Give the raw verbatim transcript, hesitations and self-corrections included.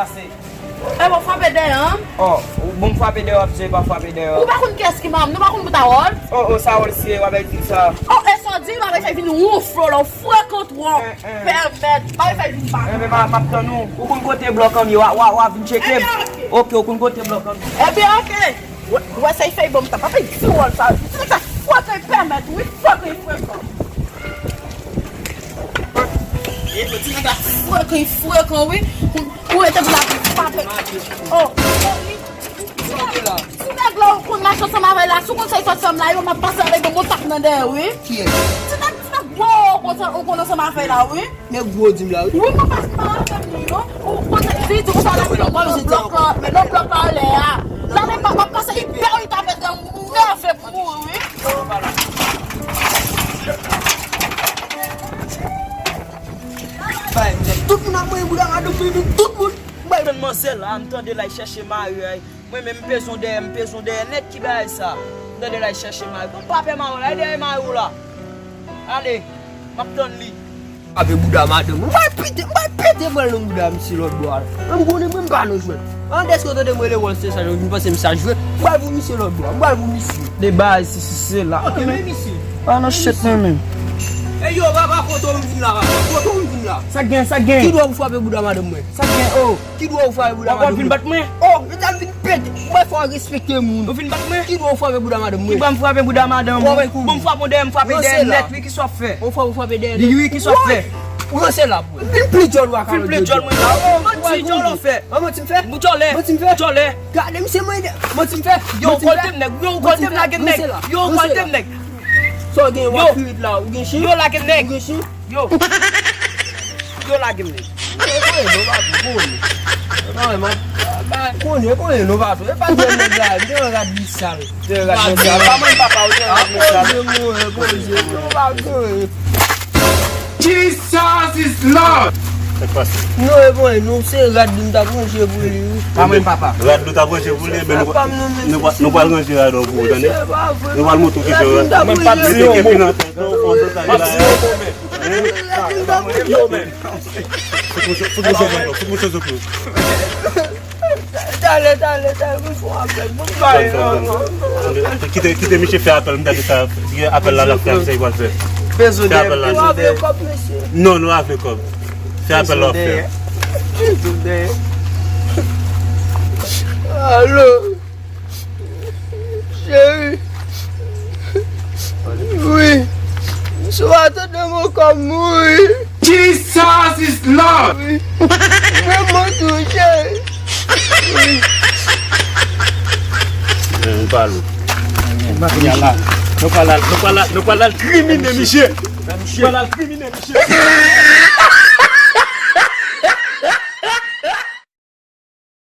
Pase. E bon, frape dèyè an. Oh, bon, frape dèyè, w ap di pa frape dèyè. Ou pa konn kiyès ki manm, nou pa konn bout a wòl. Oh, oh, sa wòl siye, w ap di sa. Oh, e sa w di, w ap fè vin wonflo la, w frekan twòp. Eh, eh. Pèmèt, w ap fè vin pa. Eh, men m ap tann ou. Ou konn kote blòk an m ye, w a, w a, w a vin tcheke m. Ebyen, oke. Oke, ou konn kote blòk an m ye. Ebyen, oke. Wè, wè, sa fè bon, m ta pa fè ti wòl sa. Ti nèg sa frekan, pèmèt, wi, frekan, frekan. E, ti nèg la frekan, frekan, wi. Ou, ou rete pou la frape. Oh, oh, wi. Ti nèg, ti nèg la, ou konn mache ansanm avè l la, si w konn sa l sot fè m la, yo, m ap pase avèk yon bon tap nan dèyè, wi. Kiyès? Ti nèg, ti nèg gwo, ou konn sa, ou konn ansanm avè l la, wi. Men gwo di m la, wi. Wi, mwen pa di mal avè m, non. Ou konn di, di konsa la, mwen, mwen, mwen, mwen, mwen, mwen, anlè a. La, men pa, pa pase, li pè, li ta fè dèyè m, mwen nève pou mouri, wi. Bay, tout moun ap mwen bouda madanm mwen, tout moun. Bay, men manzè la, m tande l al chèche mari, ay. Mwen menm, m peze w dèyè, m peze w dèyè nèt, ki bagay sa? M tande l al chèche mari. Bon, pa pè mari w la, e dèyè mari w la. Ale, m ap tann li. Avè bouda madanm mwen. M pral pete, m pral pete bwèl nan bouda misye lòt bò a. Mwen m konnen mwen m pa nan jwèt. An dèske w tande m rele wòl se sa, yo vin panse m sa jwe. M pral voye misye lòt bò a. M pral voye misye. De bagay si, si, se la. Ok, men misye. Pa nan shit mwen menm. E yo, papa, kote w vin la, papa? Kote w vin la? Sa gen, sa gen. Ki dwa ou frape bouda madanm mwen? Sa gen, oh. Ki dwa ou frape bouda madanm mwen? Ou vin bat mwen? Oh, yo ta vin pete. Mwen fò respekte moun. Ou vin bat mwen? Ki dwa ou frape bouda madanm mwen? Ki dwa m frape bouda madanm ou? Bon, m frape w dèyè, m frape dèyè nèt, wi, ki sa w ap fè? Yon fwa ou frape dèyè nèt. Wi, ki sa w ap fè? Ou ranse la, bro. Vin pli djòl ou a. Vin pli djòl mwen la. Oh, manti djòl ou fè. Manti m fè? Djòlè. Manti m fè? Djòlè. Gade misye mwen. Manti m fè? Yo, ou kòlte m nèg. Yo, ou kòlte m, lage m nèg. Yo, ou kòlte m nèg. Sa w gen, w ap firit la, ou gen chen? Yo, lage m nèg. Ou gen chen? Yo. Yo, lage m nèg. Konnen, non, pa tou, konnen. Konnen, konnen, non, pa tou. E pa di nèg la, m te rad li sal. Te rad li sal. Pa mwen, papa, ou te rad li sal. Apoze, mwen, apoze, non, pa tou. Jesus is Lord! Sa k pase? Non, e bon, nou se rad li, m t ap ranje pou li, wi. Pa mwen, papa. Rad nou t ap ranje pou li, men nou, nou, nou pral ranje rad ou pou ou, tande? Nou pral montre w ki jan rad. Mwen pa t di yon mo. M ap di yon mo, men. Fout mwen, fout mwen, fout mwen, fout mwen. Talè, talè, talè, mwen fè yon apèl. Mwen pa. Kite, kite misye fè apèl, m ta di sa. Apèl la, l ap fè, se li pral fè. Fè apèl la. Nou pa vle kòb, mesye. Non, nou pa vle kòb. Fè apèl la, w ap fè. Alo. Cheri. Wi. Si w pa tande m ankò, m mouri. Jesus is Lord! Wi. Mwen, mwen tou, cheri. Wi. Men, m pale. Kounye a la, nou pral al, nou pral al, nou pral al krimine misye. Nou pral al krimine misye.